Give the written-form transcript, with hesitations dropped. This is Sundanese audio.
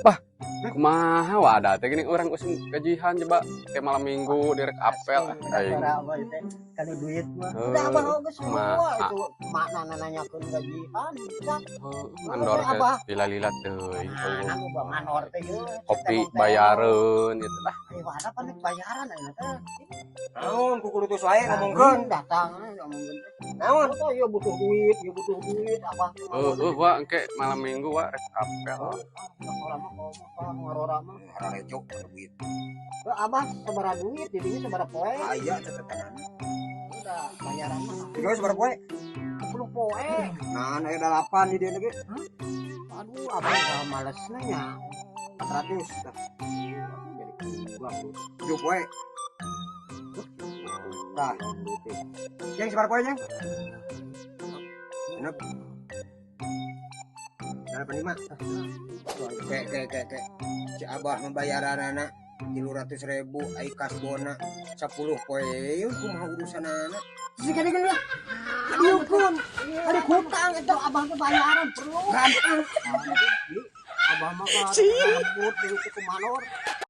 Bah, kumaha wa ada teh gini urang usum gajihan, coba kayak malam Minggu direk apel aing. Apa itu kan duit mah. Heuh, Udah, abah oge kumaha? Semua itu makna nanyakeun gajihan bisa. Heuh, mandor teh Abah. Lila-lila teuing. Nah, namu bah mandor teh ieu. Kopi bayareun gitu lah. Ayo ada pan bayaran ayeuna teh. Naon kukulutus wae ngomongkeun? Datang ngomongkeun. Naon? Oh, iya butuh duit, iya butuh duit, abah. Heuh, wa engke malam Minggu wa rek apel. Ngorora mah komo ngorora mah. Hararejo duit. Eh, abah sabaraha duit jadinya, sabaraha poe? Aya catatan. Udah bayaran mah. Tiga sabaraha poe? 10 poe. Nah, aya 8 di dieu ge. Aduh, abah udah males nanya. 400. Jadi kurang. 7 poe. Tah, yang sabaraha poe, Jeng? 6. 85. Ke ke ke ke. Si Abah membayaran anak 300.000, ai kasbona 10 poe, kumaha urusan anak? Sih kan kan. Dihukum. Ada hutang itu, abah tuh bayaran perlu. Gampang. Abah mah kan rambut dari ke manor.